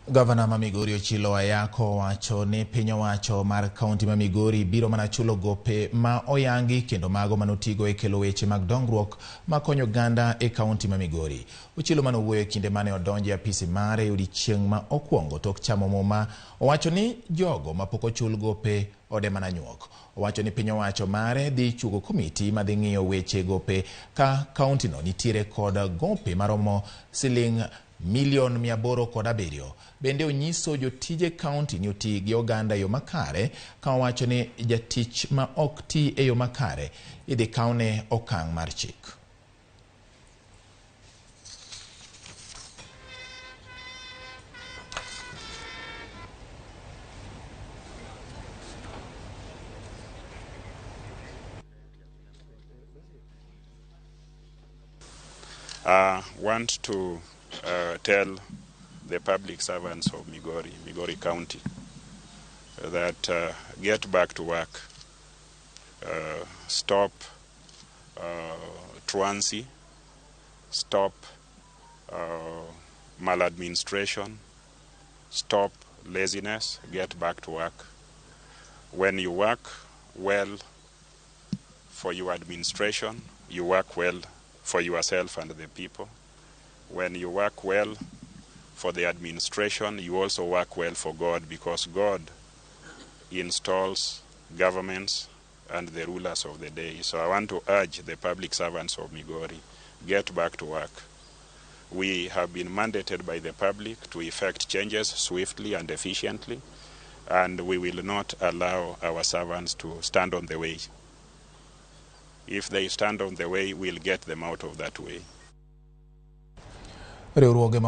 Gavana ma Migori Ochilo Ayako wacho ni piny owacho mar kaunti ma Migori biro mana chulo gope ma oyangi kendo mago manotigo e kelo weche mag dongruok makonyo oganda e kaunti ma Migori. Ochilo mane owuoyo e kinde mane odonjo e apisi mare e odiechieng' ma okwongo tok chamo muma owacho ni jogo mapok ochul gope ode mana nyuok. Owacho ni piny owacho mare dhi chugo komiti madhi ng'iyo weche gope ka kauntino nitiere kod gope maromo siling milion 807. Bende onyiso jotije kaunti ni oti gi oganda e yo makare ka owacho ni jatich ma ok ti e yo makare idhi kawne okang' mar chik. I want to tell the public servants of Migori, Migori County, that get back to work, stop truancy, stop maladministration, stop laziness, get back to work. When you work well for your administration, you work well for yourself and the people. When you work well for the administration, you also work well for God, because God installs governments and the rulers of the day. So I want to urge the public servants of Migori, get back to work. We have been mandated by the public to effect changes swiftly and efficiently, and we will not allow our servants to stand on the way. If they stand on the way, we'll get them out of that way. Riwruoge ma